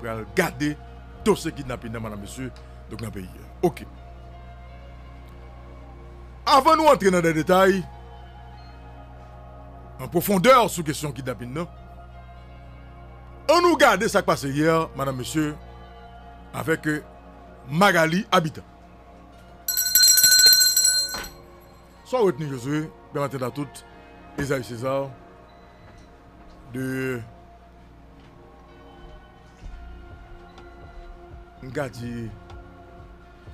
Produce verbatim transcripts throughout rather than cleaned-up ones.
pral gade dosye kidnapin nan, madanm, mesye, donk nan peyi a. Oke. Avan nou antre nan de detay, an pwofondè sou kesyon kidnapin nan, ann nou gade sa k pase yè, madanm, mesye, avèk, euh, Magalie Habitant. Sa w retni, Josué, Bernard Tentatout, Esaïe César, de, m ka di,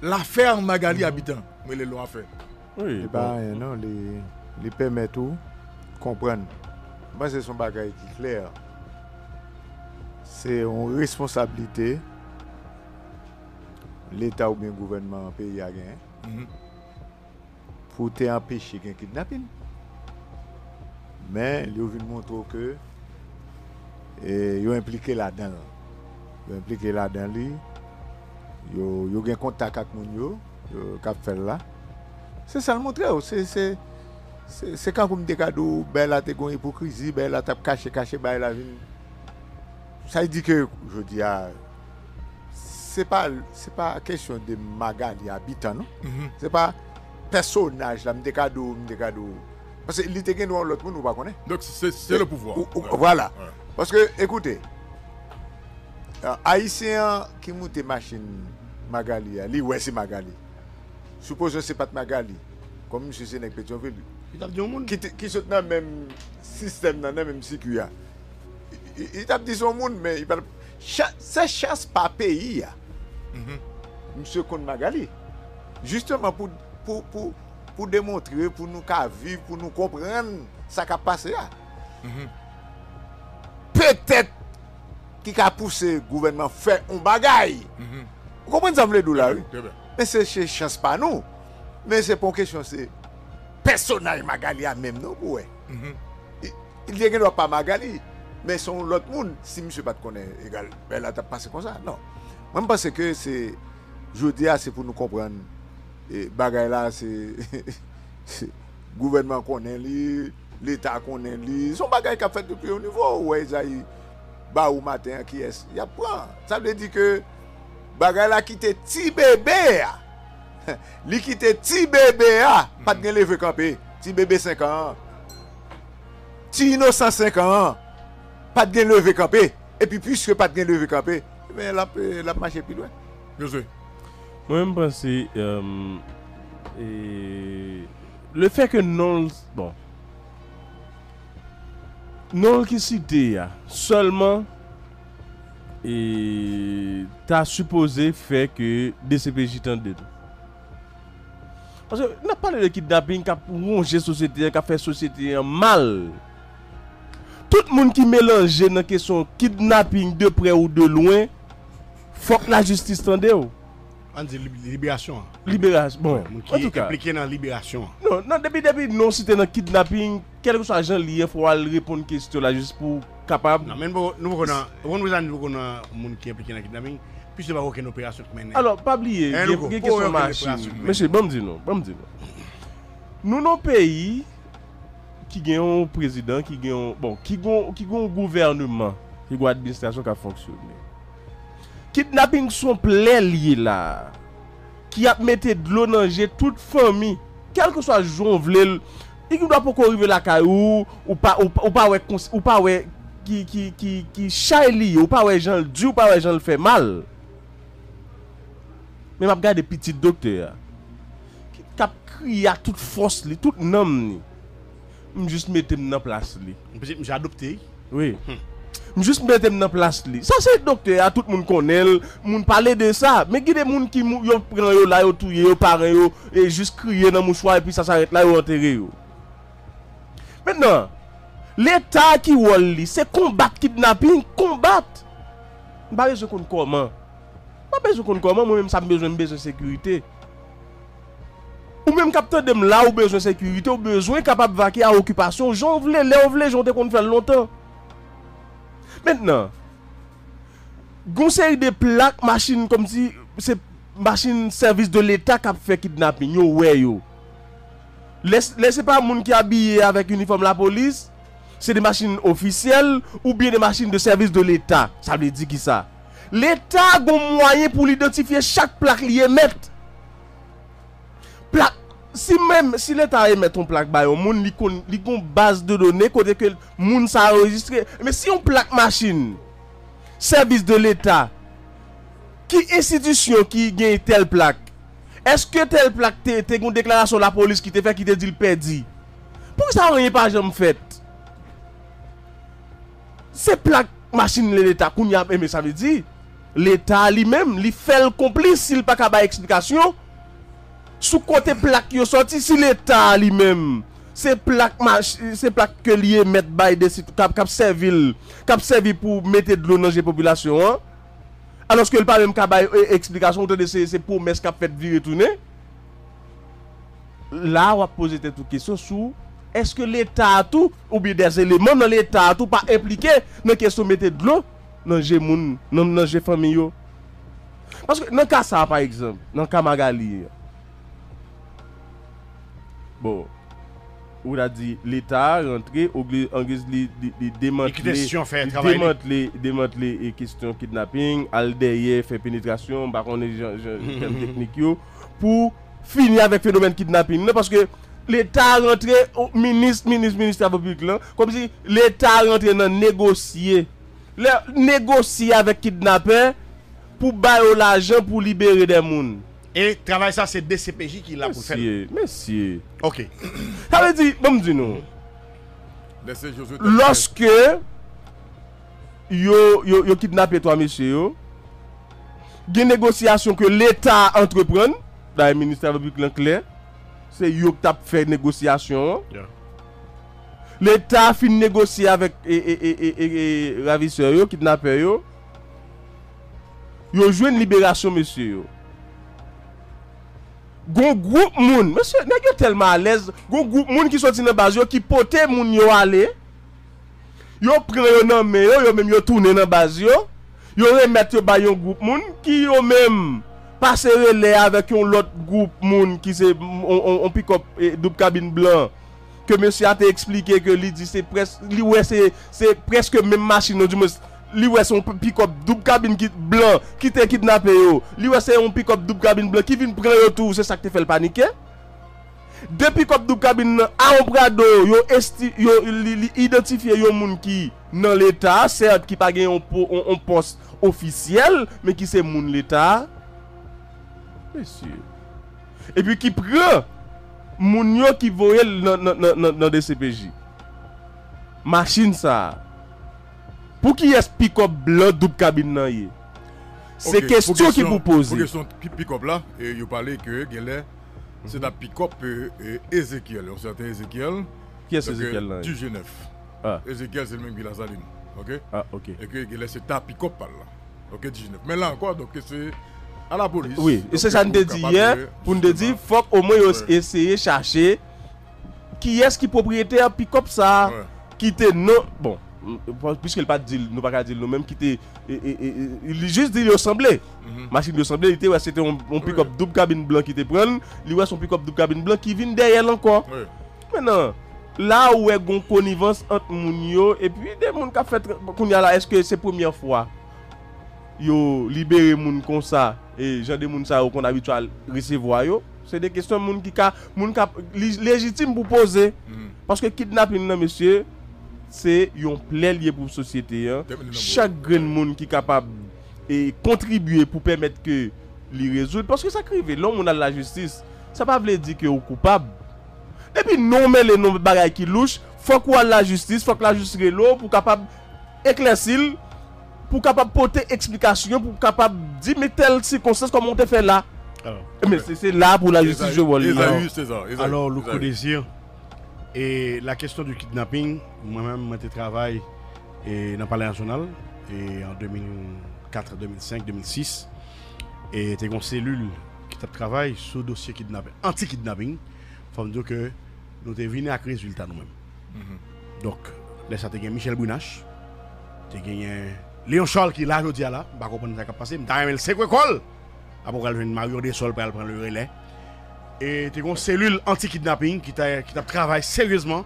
lafè Magalie Habitant, m rele l yon afè. Wi, li pa anyen non, li, li pèmèt ou konprann. M panse se yon bagay ki klè. Se yon responsablite Leta oubyen gouvènman peyi a genyen, mhm, pou te anpeche gen kidnapin. Men, yo vin montre w ke, e, yo enplike ladan l. Yo enplike ladan li. Yo, yo gen kontak ak moun yo, yo k ap fè l la. Se sa l montre w. Se, se, se, se kankou m te ka di w, bagay la te gen ipokrizi, bagay la t ap kache, kache, bagay la vin. Sa vle di ke, jodi a, se pa, se pa kesyon de Magalie Habitant, non. Mhm. Se pa pèsonaj la, m te ka di w, m te ka di w. Paske li te gen dwa yon lòt moun, ou pa konnen. Donk, se, se le pouvwa. Ou, ou, vwala. Paske, ekoute, a, Ayisyen an ki moute machin Magalie a, li wè se Magalie. Sipozon se pa t Magalie, kòm misye se nèg Petyonvil, li t ap di yon moun ki te, ki sot nan menm sistèm nan, nan menm sikui a. Li, li, li t ap di se yon moun, men li pa t ap, cha-, se chans pa peyi a. Mhm. Misye konn Magalie. Jisteman pou, pou, pou, pou demontre, pou nou ka viv, pou nou konprann sa k ap pase a. Mhm. Petèt ki ka pouse gouvènman fè yon bagay. Mhm. Ou konprann sa m vle di w la, wi. Trè byen. Men se, se chans pa nou. Men se pa yon kesyon, se pèsonaj Magalie a menm non pou wè. Mhm. Li, li te gen dwa pa Magalie, men se yon lòt moun, si misye pa t konnen, egal, bagay la t ap pase konsa. Non. Mwen, m panse ke se, jodi a, se pou nou konprann, e, bagay la, se, se gouvènman konnen li, Leta konnen li. Se yon bagay k ap fèt depi yon nivo. Ou wè Esaïe ba ou maten an kiyès y ap pran. Sa vle di ke bagay la kite ti bebe a. Li kite ti bebe a, pa t gen leve kanpe. Ti bebe senk an an. Ti inosan senk an an. Pa t gen leve kanpe. Epi piske pa t gen leve kanpe, men l ap, l ap mache pi lwen. Josué. Mwen, m panse, euh, e, le fè ke non l, bon, non l ki site a, sèlman, e, ta sipoze fè ke D C P J tande l. Paske n ap pale de kidnaping k ap wonje sosyete an, k ap fè sosyete an mal. Tout moun ki melanje nan kesyon kidnaping de prè ou de lwen, fòk lajistis tande w. Ann di lib-, liberasyon an. Liberasyon, bon, moun ki antouka enplike nan liberasyon an. Non, non, depi, depi non site nan kidnaping, kèlkeswa jan l ye, fò w al reponn kesyon la jis pou w kapab. Non, men nou poko, nou poko nan, ou konn poukisa nou poko nan moun ki enplike nan kidnaping? Piske pa okenn operasyon k mennen. Alò, pa bliye, gen, gen kesyon machin. Mesye, ban m di nou, ban m di nou. Nou nan yon peyi ki gen yon prezidan, ki gen yon, bon, ki gon, ki gon gouvèneman, ki gon administrasyon k ap fonksyone. Kidnaping se yon plè l ye la, ki ap mete dlo nan je tout fanmi, kèlkeswa jan w vle l. Li gen dwa poko rive lakay ou, ou pa, ou, ou pa wè kons-, ou pa wè ki, ki, ki, ki chay li ye, ou pa wè jan l di, ou pa wè jan l fè mal. Men m ap gade pitit doktè a, k ap kriye ak tout fòs li, tout nanm li. M jis mete m nan plas li. Pitit misye adopte, wi. Wi. M jis mete m nan plas li. Sa se doktè a, tout moun konnen l, moun pale de sa. Men gen de moun ki mou-, yo pran yo la, yo touye yo, paran yo, e jis kriye nan mouchwa, epi sa sa rete la, yo antere yo. Mentnan, Leta ki wòl li, se konbat kidnaping, konbat. M pa bezwen konn kòman. M pa bezwen konn kòman, mwen menm sa m bezwen, m bezwen sekirite. Ou menm k ap tande m la, ou bezwen sekirite, ou bezwen kapab vake a okipasyon w jan w vle, lè w vle, jan w te konn fè l lontan. Mentnan, gon seri de plak, machin, kòmsi se machin sèvis de Leta k ap fè kidnaping, yo wè yo. Lè, lè se pa moun ki abiye avèk inifòm lapolis, se de machin ofisyèl oubyen de machin de sèvis de Leta. Sa vle di kisa? Leta gon mwayen pou l idantifye chak plak li emèt. Plak, si menm, si Leta emèt yon plak ba yon moun, li konn, li gon baz de done kote ke moun sa anrejistre. Men si yon plak machin, sèvis de Leta, ki enstitisyon ki gen tèl plak? Èske tèl plak te, te gon deklarasyon lapolis ki te fè ki te di l pèdi? Poukisa anyen pa janm fèt? Se plak machin Leta kounye a, men sa vle di, Leta li menm, li fè l konplis si l pa ka bay eksplikasyon sou kote plak yo sòti, si Leta li menm, se plak mach-, se plak ke li emèt bay desi, k ap, k ap sèvi l, k ap sèvi pou mete dlo nan je popilasyon an, alòske l pa menm ka bay, e, eksplikasyon, ou tande se, se pwomès k ap fèt vire tounen. La, w ap poze tèt ou kesyon sou èske Leta a tou, oubyen dè eleman nan Leta a tou, pa enplike nan kesyon mete dlo nan je moun, nan, nan je fanmi yo. Paske nan ka sa a, pa egzanp, nan ka Magalie a, bon, ou ta di Leta a rantre, ogle-, angiz li, li, li demantle, li demantle, demantle, e, kesyon kidnaping, al dèyè, fè penetrasyon, m pa konnen jan, jan, tèm teknik yo, pou fini avèk fenomèn kidnaping nan, paske Leta rantre, o, minis, minis, minis Travay Piblik lan, kòmsi Leta rantre nan negosye. Lè negosye avèk kidnapè pou ba yo lajan pou libere de moun. E travay sa, se D C P J ki la pou fè l. Mesye, mesye. Ok. Sa vle di, ban m di nou, lòske yo, yo, yo kidnape twa mesye yo, gen negosyasyon ke Leta antreprann, dayè minis Travay Piblik lan klè, se yo k t ap fè negosyasyon an. Leta fin negosye avèk, e, e, e, e, e, e, ravisè yo, kidnapè yo. Yo jwenn liberasyon mesye yo. Gon gwoup moun, mesye, nèg yo tèlman alèz, gon gwoup moun ki soti nan baz yo, ki pote moun yo ale, yo pran yo nan men yo, yo menm yo tounen nan baz yo, yo remèt yo bay yon gwoup moun ki yo menm pase relè avèk yon lòt gwoup moun ki se on, on, on pikòp, e, doub kabin blan, ke mesye a te eksplike ke li di se près-, li wè se, se prèske menm machin nan, dimwens, li wè se yon p-, pikòp doub kabin ki blan ki te kidnape yo. Li wè se yon pikòp doub kabin blan ki vin pran yo tou, se sa k te fè l panike. De pikòp doub kabin nan a yon Prado, yo esti-, yo, li, li idantifye yon moun ki nan Leta, sèt, ki pa gen yon po-, yon, yon pòs ofisyèl, men ki se moun Leta. Mesye. Epi ki pran moun yo ki voye l nan, nan, nan, nan, nan D C P J. Machin sa a. Pou kiyès pikòp blan doub kabin nan ye? Se kesyon ki pou poze. Pou kesyon pi-, pikòp la, e, yo pale ke genlè se ta pikòp, e, e, Ezekiel, yon sèten Ezekiel. Kiyès Ezekiel lan ye? Dijenèf. Ezekiel se li menm ki Lasalin. Ok? Ah, ok. E ke genlè se ta pikòp pa l la. Ok, dijenèf. Men la ankò, donk, se alapolis. Wi, e se sa n te di yè, pou n te di, fòk omwen yo eseye chache kiyès ki pwopriyetè pikòp sa a, ki te non, bon, piske l pa t di l, nou pa ka di l nou menm, ki te, e, e, e, e, li jis di yo sanble. Machin yo sanble, li te wè se te yon, yon pikòp doub kabin blan ki te pran l, li wè se yon pikòp doub kabin blan ki vin dèyè l ankò. Mentnan, la ou wè gon konivans ant moun yo, epi de moun k ap fè tra-, kounye a la, èske se premyè fwa yo libere moun konsa, e jan de moun sa yo konn abitye al resevwa yo? Se de kesyon moun ki ka, moun k ap, li lejitim pou poze. Paske kidnaping nan, mesye, se yon plè l ye pou sosyete an. Chak grenn moun ki kapab, e, kontribye pou pèmèt ke li rezoud. Paske sa k rive, lè yon moun al lajistis, sa pa vle di ke ou koupab. Depi non w mele nan bagay ki louch, fòk ou al lajistis, fòk lajistis rele w pou kapab eklèsi l, pou kapab pote eksplikasyon, pou kapab di, men tèl sikonstans, kòman w te fè la. Men se, se la pou lajistis jwe wòl li an. Alò, Louko Désir, e la question du kidnapping, mwen menm, mwen te travay, e, nan Palè Nasyonal, e, an de mil kat, de mil senk, de mil sis, e te gen yon selil ki t ap travay sou dosye kidnaping, anti-kidnaping. Fò m di w ke nou te vini ak rezilta nou menm. Donk, lè sa te gen Michel Brunache, te genyen Léon Charles ki la jodi a la, m pa konprann sa k ap pase, m ta renmen l sekwe kò l. Apre w pral jwenn Marion Dessol pral pran le relè. E te gen yon selil anti-kidnaping ki ta, ki t ap travay seryezman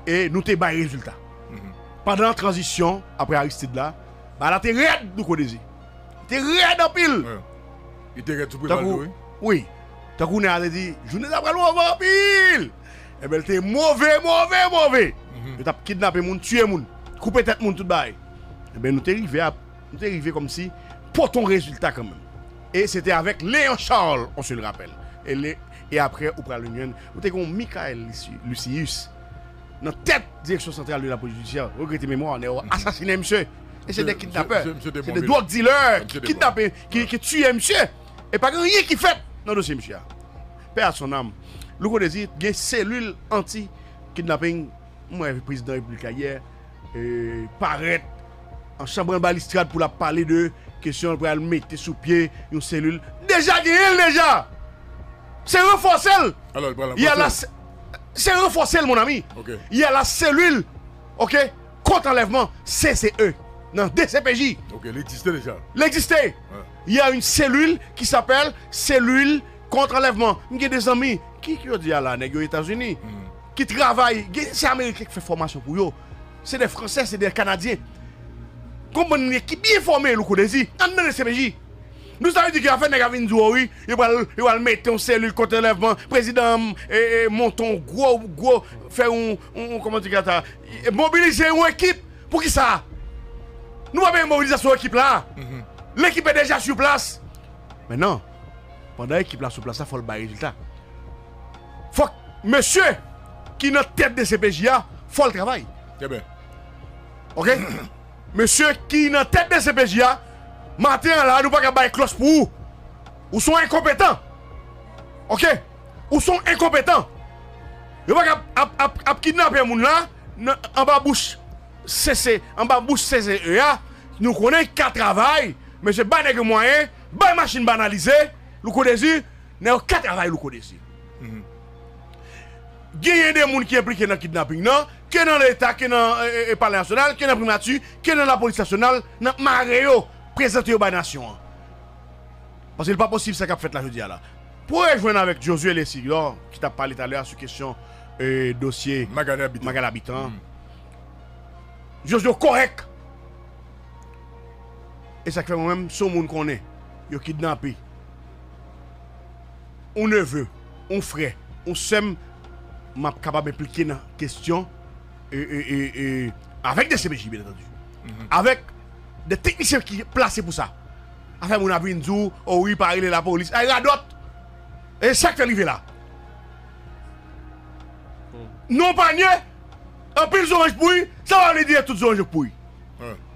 e nou te bay rezilta. Pandan tranzisyon, apre Aristide la, bagay la te rèd, Louko Désir. te rèd anpil. Wi. Li te rèd sou Preval tou, wi. Wi. Tankou nèg la te di, jounen sa pral move anpil. Enben, li te move, move, move. Yo t ap kidnape moun, tiye moun, koupe tèt moun, tout bagay. Enben, nou te rive a, nou te rive kòmsi pote yon rezilta kanmenm. E se te avèk Léon Charles, on se le rappelle. E, le, e apre, ou pral jwenn, ou te gen yon Michael Luci- Lucius nan tèt Direction Centrale de la Police Judiciaire, regrete memwa, nèg yo asasinen misye. E se de kidnapè, se de drug dealer ki kidnape, ki, ki tiye misye. E pa gen anyen ki fèt nan dosye misye a. Paix à son âme. Louko Désir gen selil anti kidnaping. M wè prezidan repiblik la yè, e, parèt an chanbrann balistrad pou l ap pale de kesyon l pral mete sou pye yon selil. Deja genyen l deja. Se ranfòse l. Alò, li pral ranfòse l. Il y a la, se ranfòse l, mon ami. Ok. Il y a la cellule, ok, contre enlèvement, C C E, nan D C P J. Ok, li egziste deja. Li egziste. Wi. Il y a une cellule qui s'appelle cellule contre enlèvement. M gen de zanmi ki, ki yo di a la, nèg yo Etazini, ki travay, gen, se Ameriken ki fè fòmasyon pou yo. Se de Fransè, se de Kanadyen. Gon bann nèg ki byen fòme, Louko Désir, anndan D C P J. Nou sa vle di ke afè nèg a vin di w, wi, yo pral, yo pral mete yon selil kont anlèvman, prezidan, e, e, monte yon gwo, gwo, fè yon, yon, yon, kòman di sa, e, mobilize yon ekip. Poukisa? Nou pa bezwen mobilizasyon ekip la. L'équipe est déjà sur place. Maintenant, pandan ekip la sou plas la, fò l bay rezilta. Fòk mesye ki nan tèt D C P J a, fò l travay. Trè byen. Ok? Mesye ki nan tèt D C P J a, maten an la, nou pa ka bay klòch pou ou. Ou se yon enkonpetan. Ok? Ou se yon enkonpetan. Yo pa ka ap, ap, ap, ap kidnape moun la, nan, anba bouch C C, anba bouch C C E a, nou konnen ki ka travay, mesye bay nèg yo mwayen, bay machin banalize, Louko Désir, nèg yo ka travay Louko Désir. Genyen de moun ki enplike nan kidnaping nan, ke nan Leta, ke nan, e, e, e, Palè Nasyonal, ke nan Primati, ke nan Lapolis Nasyonal, n ap mare yo, prezante yo bay nasyon an. Paske li pa posib sa k ap fèt la jodi a la. Pou rejwenn avèk Josué Lessigor, ki t ap pale talè a sou kesyon, e, dosye Magali Habitant. Magali Habitant an. Jojo kòrèk. E sa k fè mwen menm, si yon moun konnen yo kidnape yon neve, yon frè, yon sè m, m ap kapab enplike nan kesyon, e, e, e, e, avèk D C P J, byen antandi. Avèk de teknisyen ki plase pou sa. Afè moun ap vin di w, o wi, pa rele lapolis. Ay radòt! E sa k fè l rive la. Non panye, anpil zoranj pouri, sa pa vle di tout zoranj yo pouri.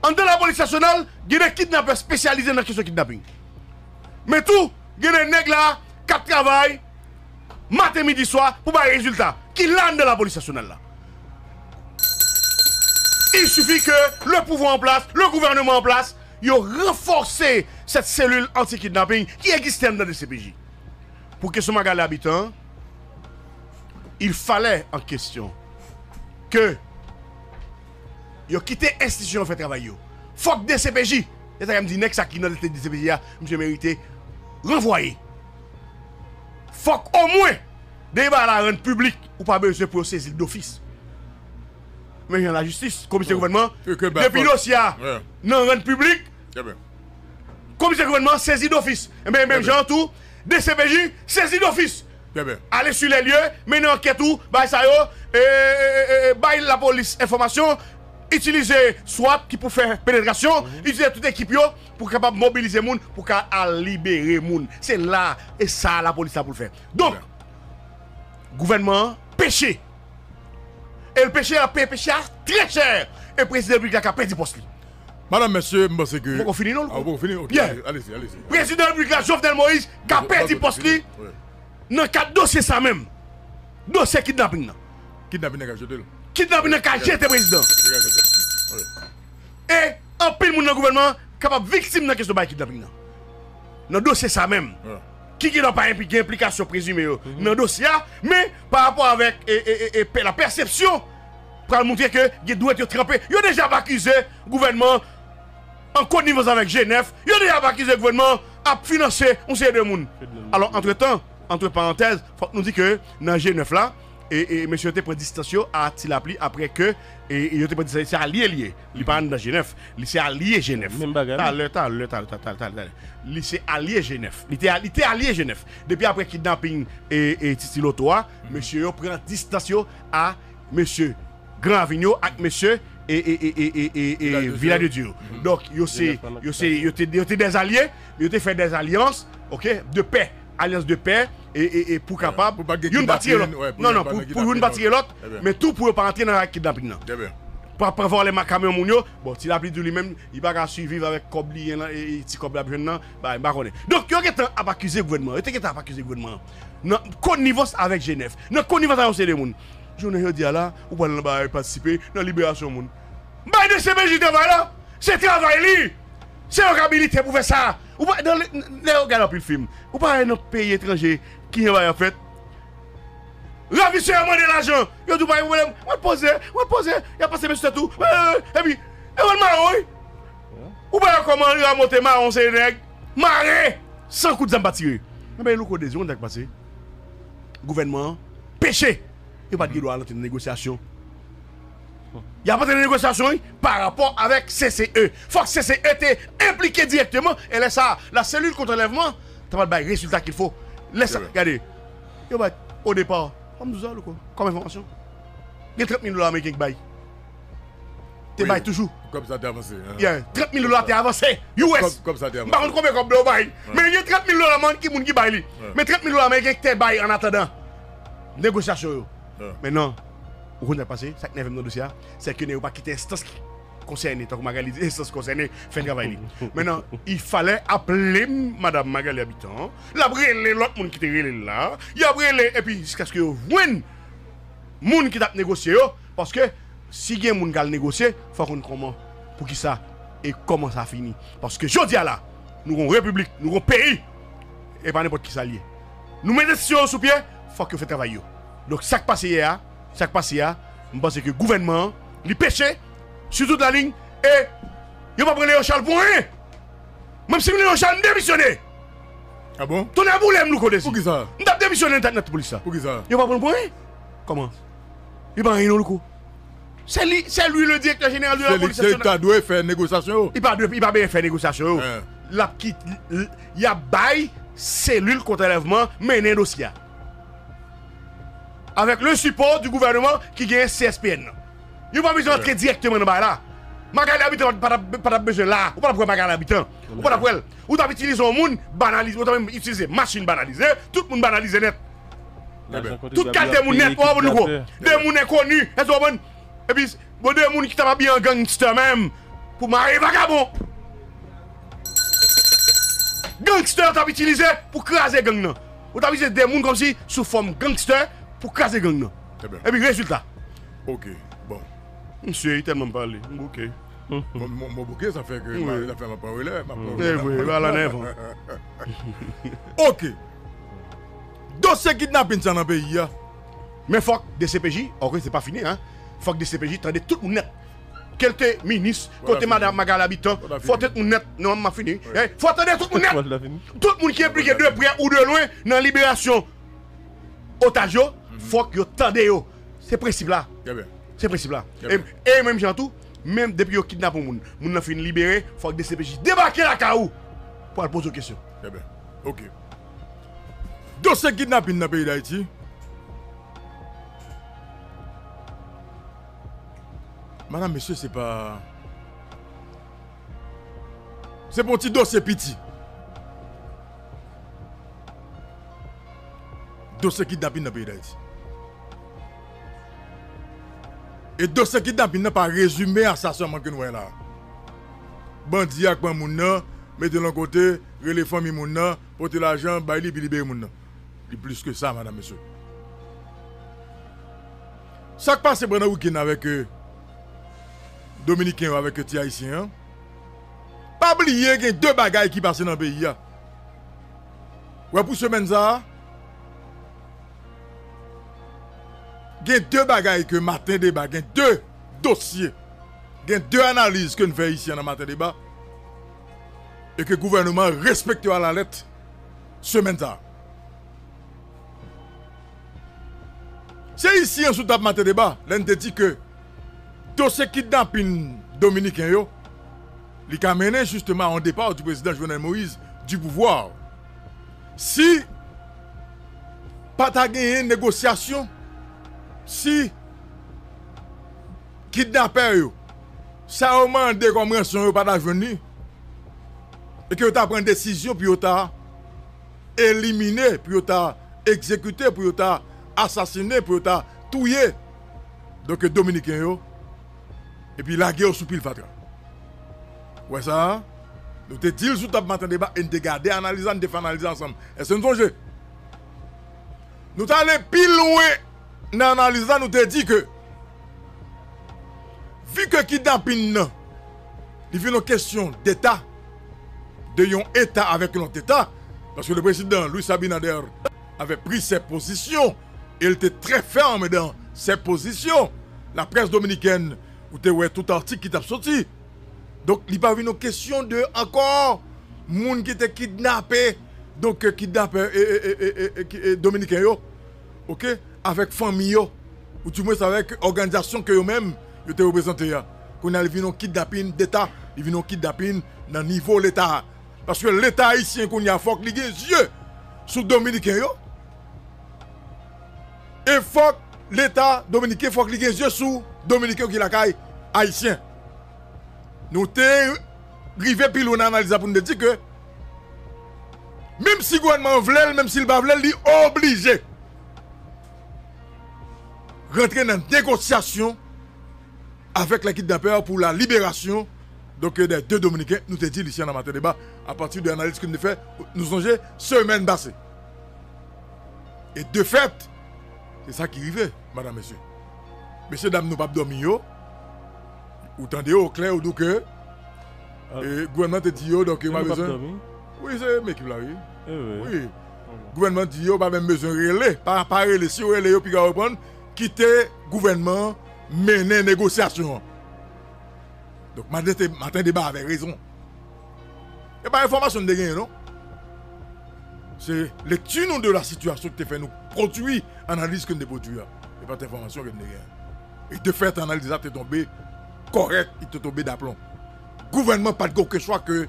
Anndan lapolis nasyonal, gen de kidnapè espesyalize nan kesyon kidnaping. Men tou, gen de nèg la k ap travay maten, midi, swa pou bay rezilta ki la anndan lapolis nasyonal la. Il suffit que le pouvoir en place, le gouvernement en place, yo ranfòse cette cellule anti-kidnapping ki egziste anndan D C P J. Pou kesyon Magali Habitant an, il fallait en question que yo kite enstitisyon yo fè travay yo. Fòk D C P J, e sa k fè m di nèg sa ki nan tèt D C P J a, misye merite ranvwaye. Fòk omwen, depi bagay la rann piblik, ou pa bezwen pou yo sezi l dofis. Men jan lajistis, komisè gouvènman, depi dosye a nan rann piblik, komisè gouvènman sezi dofis. Enben, menm jan an tou, D C P J sezi dofis. Ale sur les lieux, mennen ankèt ou, bay sa yo, e, e, e, e, bay lapolis enfòmasyon, itilize swat ki pou fè penetrasyon, itilize tout ekip yo pou kapab mobilize moun, pou ka al libere moun. Se la, e sa lapolis la pou l fè. Donk, gouvènman an peche. E l peche, l ap peye peche a trè chè. E prezidan repiblik la ka pèdi pòs li. Madanm, mesye, m panse ke... Ou poko fini non, Louko? Ah, ou poko fini? Ok, allez-y, allez-y. Prezidan repiblik la, Jovenel Moïse, ka pèdi pòs li nan kad dosye sa menm. Dosye kidnaping nan. Kidnaping nan ka jete l. Kidnaping nan ka jete prezidan. Li ka jete l. Wi. E anpil moun nan gouvènman an kapab viktim nan kesyon bay kidnaping nan. Nan dosye sa menm. Ki gen dwa pa enpli-, gen enplikasyon prezime yo nan dosye a, men pa rapò avèk, e, e, e, e, pe-, la pèsepsyon pral montre ke gen dwèt yo tranpe. Yo deja ap akize gouvènman an konivans avèk G nèf, yo deja ap akize gouvènman ap finanse yon seri de moun. Alò, antretan, antre parantèz, fòk nou di ke nan G nèf la, E, e mesye yo te pran distans yo a Ti Lapli apre ke e, e yo te pran distans, se alye li ye. Li pa anndan G nèf, li se alye G nèf. Menm bagay. Talè, talè, talè, talè, talè, talè. Li se alye G nèf. Li te, li te alye G nèf. Depi apre kidnaping e, e Titi Loto a, mesye yo pran distans yo a mesye Gran Ravin yo ak mesye e, e, e, e, e, e, e Vilaj de Dye yo. Donk, yo se, yo se, yo te, yo te dèzalye, yo te fè dèzalyans, oke, de pè, alyans de pè, e, e, e pou kapab, youn pa tire lòt. Non, non, pou, pou youn pa tire lòt, men tou pou yo pa antre nan kidnaping nan. Pou ap pran vòlè ma kamyon moun yo, bon, Ti Lapli di li menm, li pa ka siviv avèk kòb li, e, e, ti kòb l ap jwenn nan, ba, m pa konnen. Donk, yo gentan ap akize gouvènman, yo te gentan ap akize gouvènman an. Nan konivans avèk G nèf, nan konivans avèk yon seri de moun. Jounen jodi a la, ou pral nan bagay patisipe nan liberasyon moun. Bay D C P J travay la! Se travay li! Se yo k abilite pou fè sa! Ou pa, nan, lè yo gade anpil fim, ou pa wè nan peyi etranje kijan bagay ap fèt? Ravisè yo mande lajan, yo di w pa gen pwoblèm, w al poze, w al poze, y ap pase men sou tèt ou, epi, yo pral mare w, wi! Ou pa wè kòman Rameau te mare yon seri nèg? Mare! San kout zam pa tire. Nan peyi Louko Dezi, ou konn sa k pase? Gouvènman an peche. Yo pa t gen dwa al antre nan negosyasyon. Y ap antre nan negosyasyon, wi, pa rapò avèk C C E. Fòk C C E te enplike dirèkteman. E lè sa a, la cellule contre enlèvement ta pral bay rezilta qu'il faut. Lè sa, gade, yo bay, o depa, an m di w sa, Louko, kòm enfòmasyon, gen trant mil dola ameriken ki bay. Te bay toujou. Kòb sa te avanse. Yeah, trant mil dola te avanse. U S. Kòb sa te avanse. M pa konn konbyen kòb yo bay. Men gen trant mil dola, man, ki moun ki bay li. Men trant mil dola ameriken ki te bay an atandan negosyasyon yo. Mentnan, ou konn sa k pase? Sa k nève m nan dosye a, se ke nèg yo pa kite enstans ki konsène, tankou Magali di, enstans konsène fè travay li. Mentnan, il fallait appeler madam Magali Habitant, l ap rele lòt moun ki te rele l la, y ap rele, epi jiskaske yo jwenn moun ki t ap negosye yo, paske si gen moun k al negosye, fò w konn kòman, poukisa e kòman sa fini. Paske jodi a la, nou gon repiblik, nou gon peyi, e pa nenpòt kisa l ye. Nou mete enstitisyon yo sou pye, fòk yo fè travay yo. Donk sa k pase yè a, sa k pase a, m panse ke gouvènman an, li peche, sou tout la liy, e yo pa pran Leon Charles pou anyen. Menm si m Leon Charles, m demisyone. Ah bon? Tonnè boule m, Louko Dezi. Poukisa? M t ap demisyone nan tèt nèt polis la. Poukisa? Yo pa pran l pou anyen. Kòman? Li pa anyen non, Louko. Se li, se li le directeur général de la police nationale. Se li ta dwe fè negosyasyon yo. Li pa dwe, li pa bezwen fè negosyasyon yo. L ap kit, l, l, y ap bay selil kont anlèvman mennen dosye a. Avec le support du gouvernement ki genyen C S P N nan. Yo pa bezwen antre dirèkteman nan bagay la. Magali Habitant pa t ap, pa t ap bezwen la. Ou pa t ap wè Magali Habitant. Ou pa t ap wè l. Ou t ap itilize yon moun banalize, ou t ap itilize machin banalize, tout moun banalize nèt. Tout kalite moun nèt, ou konprann, Louko? De moun enkoni, èske w konprann? Epi, bon, de moun ki t ap abiye an gangster menm pou mare vagabon. Gangster t ap itilize pou kraze gang nan. Ou t ap itilize de moun kòmsi sou fòm gangster pou kraze gang nan. Epi rezilta. Ok, bon. Misye, li tèlman pale, m bouke. Bon, m, m bouke, sa fè ke m, sa fè m ap pran relè, m ap pran relè. Se vre, ba la nèvan. Ok. Dosye kidnapin sa nan peyi a. Men fòk D C P J, ok, se pa fini, hein. Fòk D C P J tande tout moun nèt. Ke l te minis, kote madanm Magali Habitant, fò tout moun nèt. Non, m ap fini. Fò tande tout moun nèt. Tout moun ki enplike de prè ou de lwen nan liberasyon otaj yo, fòk yo tande yo. Se prensip la. Se prensip la. E, e menm jan tou, menm depi yo kidnape yon moun, moun nan fin libere, fòk D C P J debake lakay ou pou al poze w kesyon. Trè byen. Ok. Dosye kidnapin nan peyi Dayiti. Madanm, mesye, se pa, se pa yon ti dosye piti. Dosye kidnapin nan peyi Dayiti. E dosye kidnapin nan pa rezime a sa sèlman ke nou wè la. Bandi a k pran moun nan, mete l yon kote, rele fanmi moun nan, pote lajan, bay li, epi libere moun nan. Li plis ke sa, madanm, mesye. Sa k pase pandan wikenn avèk, eh, Dominiken yo avèk, eh, ti Ayisyen an? Pa bliye gen de bagay ki pase nan peyi a. Wè pou semèn sa a, gen de bagay ke Maten Deba, gen de dosye, gen de analiz ke n fè isi an nan Maten Deba, e ke gouvènman an respekte yo alalèt semèn sa a. Se Ayisyen sou tab Maten Deba, lè n te di ke dosye kidnapin dominiken yo, li ka mennen jisteman a yon depa di prezidan Jovenel Moïse di pouvwa. Si pa ta genyen negosyasyon, si kidnapè yo, sa yo mande kòm ransyon yo pa ta jwenn li, e ke yo ta pran desizyon pou yo ta elimine, pou yo ta egzekite, pou yo ta asasine, pou yo ta touye, donk, dominiken yo, epi lage yo sou pil fatra. Ou wè sa a? Nou te di l sou tab Maten Deba e n te gade analiz la, n te fè analiz la ansanm. Èske n sonje? Nou t ale pi lwen nan analiz la, nou te di ke, vi ke kidnapin nan, li vin yon kesyon deta, de yon eta avèk yon lòt eta, paske le président Luis Abinader avait pris ses positions, et il était très ferme dans ses positions. Laprès dominikèn, ou te wè tout atik ki t ap soti. Donk, li pa vin yon kesyon de ankò moun ki te kidnape, donk, kidnapè, e, e, e, e, e, ki- e, dominiken yo, oke, avèk fanmi yo, ou dimwens avèk òganizasyon ke yo menm, yo te reprezante a. Kounye a, li vin yon kidnapin deta, li vin yon kidnapin nan nivo leta a. Paske leta ayisyen kounye a, fòk li gen zye sou dominiken yo. E fòk leta dominiken, fòk li gen zye sou dominiken yo ki lakay ayisyen. Nou te rive pi lwen nan analiz la pou nou te di ke, menm si gouvènman an vle l, menm si l pa vle l, li oblije rantre nan negosyasyon avèk les kidnappeurs pour la libération, donc, des deux Dominicains, nou te di l isi nan Maten Deba, apati de analiz ke nou te fè, nou sonje, semèn pase. E de fèt, se sa ki rive, madanm, mesye. Mesye dam nou p ap dòmi yo, ou tande yo klè, ou di ke, e, gouvènman te di yo, donk, yo pa bezwen. Wi, se menm ekip la, wi. Wi. Gouvènman di yo pa menm bezwen rele, pa, pa rele. Si yo rele yo, piga yo pran, kite gouvènman an mennen negosyasyon an. Donk, Maten Deba avè rezon. E pa enfòmasyon n te genyen, non. Se lekti nou de la sitiyasyon ki te fè nou pwodui analiz ke n te pwodui a. E pa t enfòmasyon ke n te genyen. E de fèt, analiz la te tonbe kòrèk, li te tonbe daplon. Gouvènman pa t gen okenn chwa ke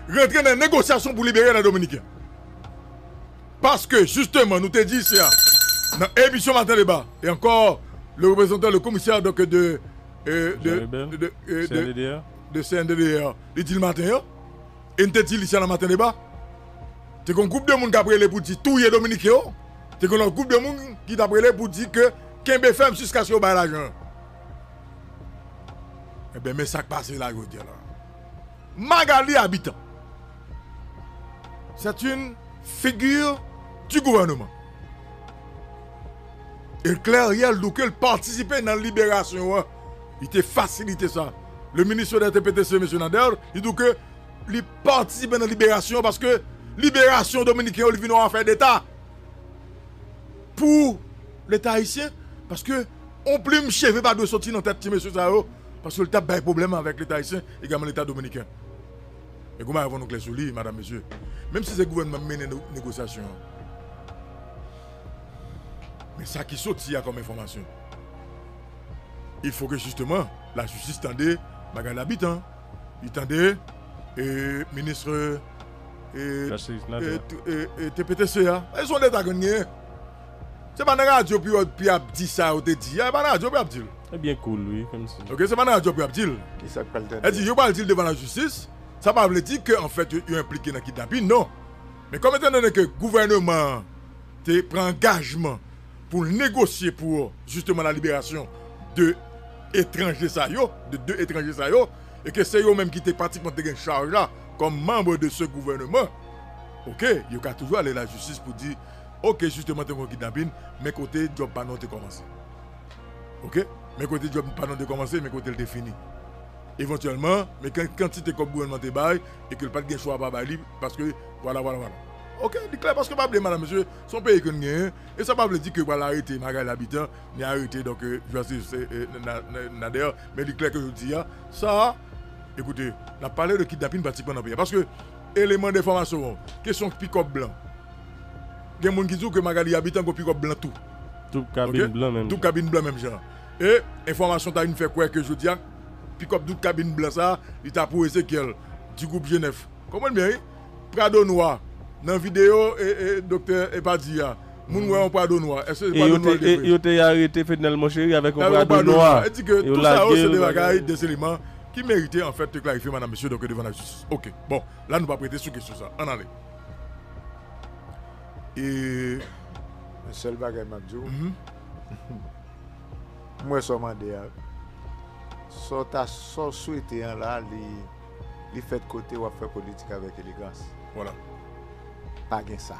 rantre nan negosyasyon pou libere lè dominiken. Paske, jisteman, nou te di isi a, nan emisyon Maten Deba, e ankò, le reprezantan, le komisè, donk, de, e, de, de, e, de, de C N D D R, li di l maten an, e n te di l isi a nan Maten Deba, te gen yon gwoup de moun k ap rele pou di touye dominiken yo, te gen lòt gwoup de moun ki t ap rele pou di ke kenbe fèm jiskaske yo bay lajan an. Ebyen, men sa k pase la jodi a la. Magalie Habitant, c'est une figure du gouvernement. E l klè, yè l di w ke l patisipe nan liberasyon an. Li te fasilite sa. Le ministre de T P T C, mesye Nader, li di w ke li patisipe nan liberasyon an paske liberasyon dominiken yo, li vin yon afè deta pou leta ayisyen, paske yon plim cheve pa dwe soti nan tèt ti mesye sa yo, paske l t ap bay pwoblèm avèk leta ayisyen, egalman leta dominiken. E goumen avan nou klè sou li, madanm, mesye. Menm si se gouvènman mennen ne- negosyasyon an. Men sa ki soti a kòm enfòmasyon. Il faut que, justement, la justice tande Magalie Habitant. Li tande, e, minis, e, e, T P T C a. E se yon leta ke n genyen. Se pa nan radyo pou yo, pou y ap di sa yo te di a. E pa nan radyo pou y ap di l. Ebyen, cool, wi, kòmsi. Oke, se pa nan radyo pou y ap di l. Kisa k pral tande? E di, yo pral di l devan lajistis. Sa pa vle di ke, anfèt, yo, yo enplike nan kidnapin, non. Men kòm etandone ke gouvènman an te pran angajman pou l negosye pou, jisteman, la liberasyon de etranje sa yo, de de etranje sa yo, e ke se yo menm ki te pratikman te gen chaj la kòm manm de se gouvènman, oke, yo ka toujou ale lajistis pou di, oke, jisteman, te gen kidnapin, men kote djòb pa nou an te kòmanse. Oke? Men kote djòb pa nou an te kòmanse, men kote l te fini. Evantyèlman, men kan- kantite kòb gouvènman te bay, e ke l pa t gen chwa pa bay li, paske, vwala, vwala, vwala. Oke, li klè, paske pa bliye, madanm, mesye, se yon peyi ke n genyen, e sa pa vle di ke yo pral arete Magalie Habitant, ni arete, donk, e, Joassis, e, e, Na- Na- Nader, men li klè ke jodi a, sa a, ekoute, n ap pale de kidnapin pratikman nan peyi a, paske eleman de enfòmasyon, kesyon pikòp blan. Gen moun ki di w ke Magalie Habitant gen pikòp blan tou. Double cabine blanc menm jan. Double cabine blanc menm jan. E enfòmasyon ta vin fè kwè ke jodi a, pikòp double cabine blanc sa, li ta pou Ezekiel, du groupe G nèf. Konprann byen, wi. Prado nwa. Nan videyo, e, e, doktè Epa di a, moun wè yon Prado nwa. Èske se Prado nwa li te vre? Yo te arete Fednel Monchéry avèk yon Prado nwa. E di ke tout sa yo se de bagay, de eleman ki merite, an fèt, te klarifye, madam, mesye, donk, devan lajistis. Oke. Bon, la, nou pa prete sou kesyon sa. Ann ale. E yon sèl bagay m ap di w. M wè sa w mande a. Sa w ta, sa w swete an la, li, li fèt kote w ap fè politik avèk elegans. Vwala. Pa gen sa.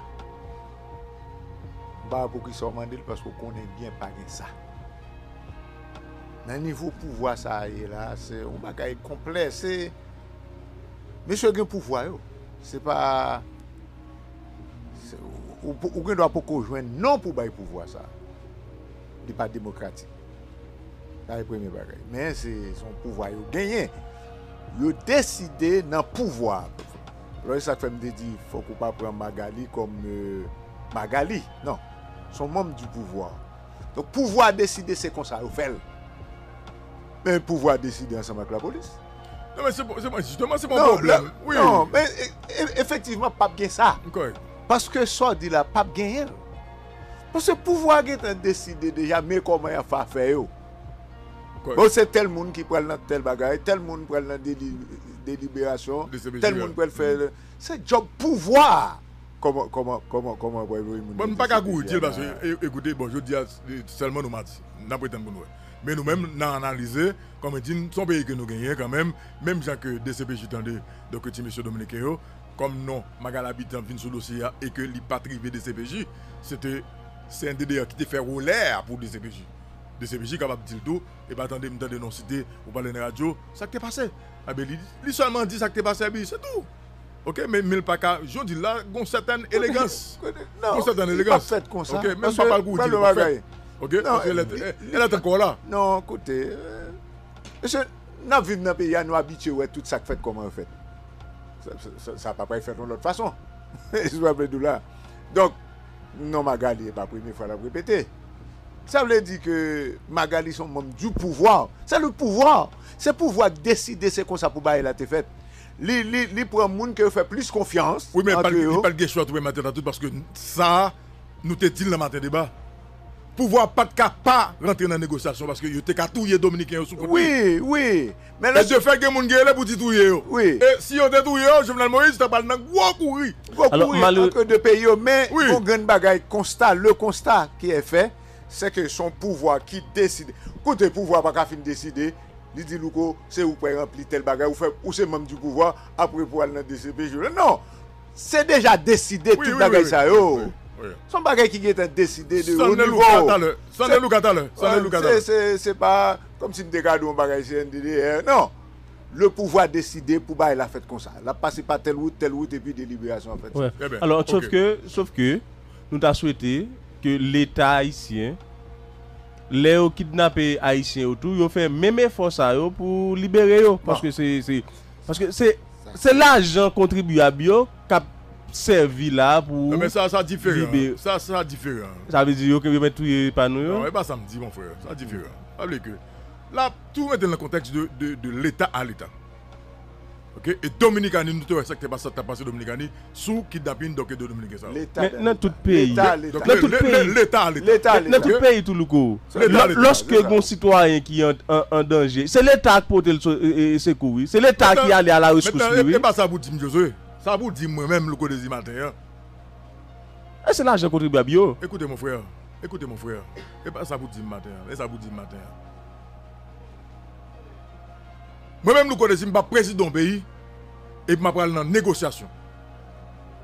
M pa wè poukisa w mande l, paske w konnen byen pa gen sa. Nan nivo pouvwa sa a ye la, se yon bagay konplè. Se, mesye gen pouvwa yo. Se pa, se, ou, ou, ou gen dwa poko jwenn non pou bay pouvwa sa a. Li pa demokratik. Sa se premye bagay. Men se, se yon pouvwa yo genyen. Yo deside nan pouvwa a. Alò, se sa k fè m te di, fòk ou pa pran Magali kòm, euh, Magali. Non. Se yon manm di pouvwa. Donk, pouvwa a deside, se konsa yo fè l. Men pouvwa a deside ansanm ak lapolis. Non, men se, se, jisteman, se pa yon pwoblèm. Wi. Non, men e, e, efektivman, p ap gen sa. Paske sa w di la, p ap genyen l. Paske pouvwa a gentan deside deja, men kòman y ap fè afè yo. Bon, se tèl moun ki pral nan tèl bagay, tèl moun pral nan deli-, deliberasyon, tèl moun pral fè. Se djòb pouvwa a. Kòman, kòman, kòman, kòman w pral voye moun nan D C P J a la? Bon, m pa ka kouri di l paske, e, ekoute, bon, jodi a, e, sèlman nou madi. N ap retann pou n wè. Men nou menm, n a analize, kòm di n, se yon peyi ke nou genyen kanmenm, menm jan ke D C P J tande, donk, ti mesye dominiken yo, kòm non Magali Habitant vin sou dosye a e ke li pa t rive D C P J, se te C N D D A ki te fè relè a pou D C P J. D C P J kapab di l tou, epa tande, m tande non site, ou pale nan radyo, sa k te pase? Enben, li, li sèlman di sa k te pase, epi se tou. Oke, men, men l pa ka, jan w di l la, gon sètèn elegans. Gon sètèn elegans. Oke, men m pa pral kouri di l pa fèt. Oke, paske lè, lè, lè t ankò la. Non, koute, euh, mesye, n ap viv nan peyi a, nou abitye wè tout sa k fèt kòman yo fèt. Sa, sa, sa, sa pa pral fèt yon lòt fason. Se sa m vle di w la. Donk, non Magali, e pa premye fwa l ap repete. Sa vle di ke Magali se yon manm du pouvoir. C'est le pouvoir. Se pouvwa k deside se konsa pou bagay la te fèt. Li, li, li pran moun ke yo fè plis konfyans antre yo. Wi, men li pa t gen chwa tou, men maten an tou, paske sa, nou te di l nan maten deba. Pouvwa pa t ka pa rantre nan negosyasyon paske yo te ka touye Dominiken yo sou kote. Wi, wi. Men e de fèt gen moun ki rele pou di touye yo. Wi. E si yo te touye yo, Jovenel Moïse ta pral nan gwo kouri. Gwo kouri antre de peyi yo, men yon grenn bagay, konsta, le constat qui est fait, c'est que se yon pouvwa ki deside. Koute, pouvwa pa ka fin deside, li di Louko, se ou k pral ranpli tèl bagay, ou fè, ou se manm di pouvwa, apre pou al nan D C P J. Non! Se deja deside tout bagay sa yo. Se yon bagay ki gentan deside de o nivo. Sanne Louka talè. Sanne Louka talè. Se, se, se pa kòmsi m te ka di w yon bagay C N D D R. Non. Le pouvwa deside pou bagay la fèt konsa. L ap pase pa tèl wout, tèl wout, epi deliberasyon ap fèt. Alò, sof ke, sof ke, nou ta swete ke Leta ayisyen, lè yo kidnape Ayisyen yo tou, yo fè menm efò sa yo pou libere yo. Paske se, se, paske se, se lajan kontribyab yo k ap sèvi la pou libere. Non, men sa, sa diferan. Sa, sa diferan. Sa vle di yo ke yo mèt touye pa nou yo? Non, e pa sa m di, mon frè. Sa diferan. Sa vle ke, la, tou mete l nan kontèks de, de, de Leta a Leta. Oke? E Dominikani, nou te wè sa k te pase, sa k t ap pase Dominikani sou kidnapin, donk, de Dominiken sa yo. Men nan tout peyi, nan tout peyi, nan tout peyi tou, Louko, lòske gon sitwayen ki an, an, an danje, se Leta k pote l so-, e, e, sekou, wi. Se Leta ki ale a la reskous li, wi. E pa sa pou di m, Josué. Sa pou di m, mwen menm, Louko Dezi maten an. E se lajan kontribyab yo. Écoutez, mon frère. Écoutez, mon frère. E pa sa pou di m maten an. E sa pou di m maten an. Mwen menm, Louko Dezi, m pa prezidan yon peyi, epi m ap pral nan negosyasyon.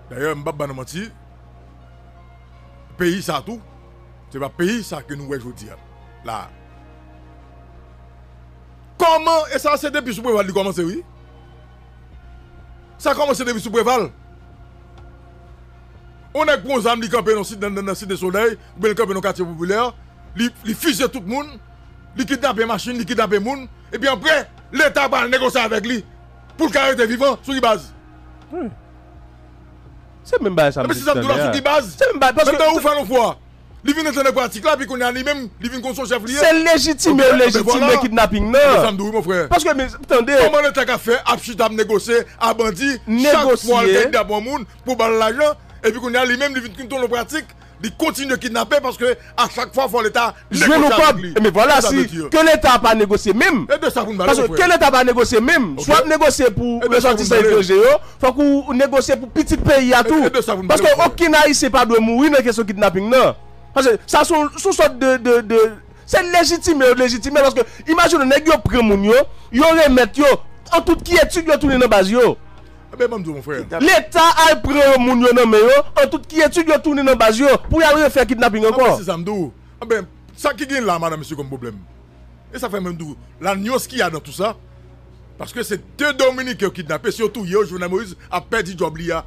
Dayè, m p ap ba nou manti, peyi sa tou, se pa peyi sa ke nou wè jodi a la. Kòman, e sa se depi sou Preval li kòmanse, wi. Sa kòmanse depi sou Preval. On nèg pran zam, li kanpe nan sit, nan, nan, nan Site Solèy, oubyen li kanpe nan katye popilè, li, li fizye tout moun, li kidnape machin, li kidnape moun, epi apre, Leta pral negosye avèk li pou l ka rete vivan. Sou ki baz? Wi. Se menm bagay sa m di tande a. Epi si sa m di w la, sou ki baz? Se menm bagay, paske menm tan ou fè yon fwa. Li vin antre nan pratik la, epi kounye a li menm, li vin konn se yon chèf li ye. Se lejitime yo lejitime kidnaping nan. Sa m di w wi, mon frè. Paske, men, tande. Kòman Leta ka fè ap chita ap negosye a bandi chak fwa l kidnape yon moun pou ba l lajan, epi kounye a li menm li vin konn yon pratik, li kontinye kidnape paske a chak fwa fò Leta negosye avèk li. Men vwala, si ke Leta pa negosye menm. Paske ke Leta pa negosye menm, swa ap negosye pou resòtisan etranje yo, fòk ou negosye pou pitit peyi a tou. Paske okenn Ayisyen pa dwe mouri nan kesyon kidnaping nan. Paske sa se yon, se yon sòt de, de, de, se lejitime yo lejitime, paske imajine w, nèg yo pran moun yo, yo remèt yo, an tout kyetid yo tounen nan baz yo. Enben, ban m di w, mon frè. Leta al pran yo, moun yo nan men yo, an tout kyetid yo tounen nan baz yo, pou y al refè kidnaping ankò. Enben, se sa m di w. Enben, sa ki gen la, madanm, mesye, kòm pwoblèm? E sa fè mwen di w, la nuance qu'il y a dans tout ça, paske se de Dominiken yo kidnape, si yo touye yo, Jovenel Moïse ap pèdi djòb li a.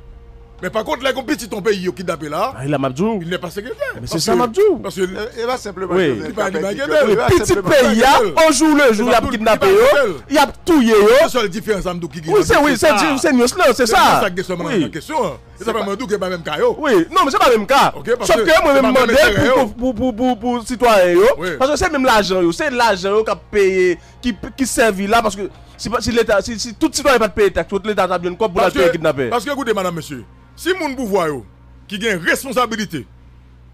Men pa kont, lè gon pitit yon peyi yo kidnape la, il n'est pas sécuritaire. Men se sa m ap di w. Paske e pa senpleman Jovenel ki ap pèdi djòb li. Pitit peyi a, o jou le jou, y ap kidnape yo, y ap touye yo. Se sèl diferans sa m di w ki gen. Wi, se, wi, se, se nuance lan, se sa. Se sa k gen sèlman nan kesyon an. E sa fè mwen di w ke pa menm ka yo. Wi, non, men se pa menm ka. Sòf ke mwen menm mande pou, pou, pou, pou, pou sitwayen yo. Paske se menm lajan yo, se lajan yo k ap peye, ki, ki sèvi la, paske si, si Leta, si, si tout sitwayen pa t peye taks, tout Leta t ap jwenn kòb pou l al peye kidnapè. Paske, paske, koute, madanm, mesye, si moun pouvwa yo, ki gen responsabilite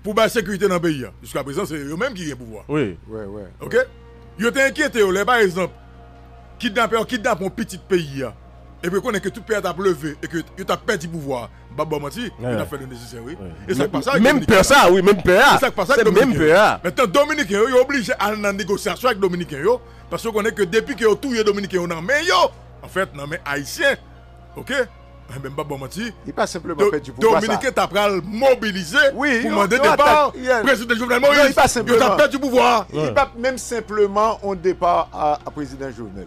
pou bay sekirite nan peyi a, jiska prezan, se yo menm ki gen pouvwa. Wi. Oke? Yo te enkyete yo lè, pa egzanp, kidnapè yo kidnape yon pitit peyi a, epi yo konnen ke tout peyi a t ap leve, e ke yo t ap pèdi pouvwa a, m p ap ba w manti, yo t ap fè le nesesè, wi. E sa k pase avèk Dominiken yo. Menm pè sa, wi, menm pè a. E sa k pase avèk Dominiken yo. Mentnan, Dominiken yo, yo oblije al nan negosyasyon avèk Dominiken yo, paske yo konnen ke depi ke yo touye Dominiken yo nan men yo, anfèt, nan men Ayisyen, oke? Enben, m p ap ba w manti. Li pa senpleman pèdi pouvwa sa. Dominiken ta pral mobilize pou mande depa prezidan Jovenel Moïse. Yo ta pèdi pouvwa a. Li pa senpleman, li pa menm senpleman yon depa a, a prezidan Jovenel.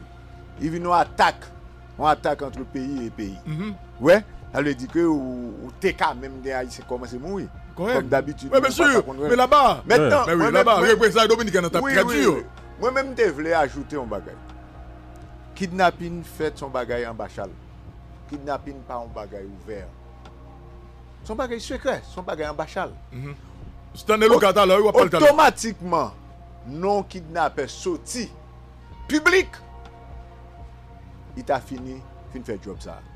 Li vin yon atak, yon atak ant peyi e peyi. Wè, sa vle di ke ou, ou te ka menm gen Ayisyen kòmanse mouri. Kòm dabitid, ou pa ta konn. Men laba. Mentnan, men wi, laba, reprezay dominiken nan t ap trè di. Mwen menm, m te vle ajoute yon bagay. Kidnapin fèt se yon bagay anba chal. Kidnapin pa yon bagay ouvè. Se yon bagay sekrè, se yon bagay anba chal. Stanley Lucas talè, wi, w ap pale talè. Otomatikman, non kidnapè soti piblik, li ta fini, fin fè djòb sa a.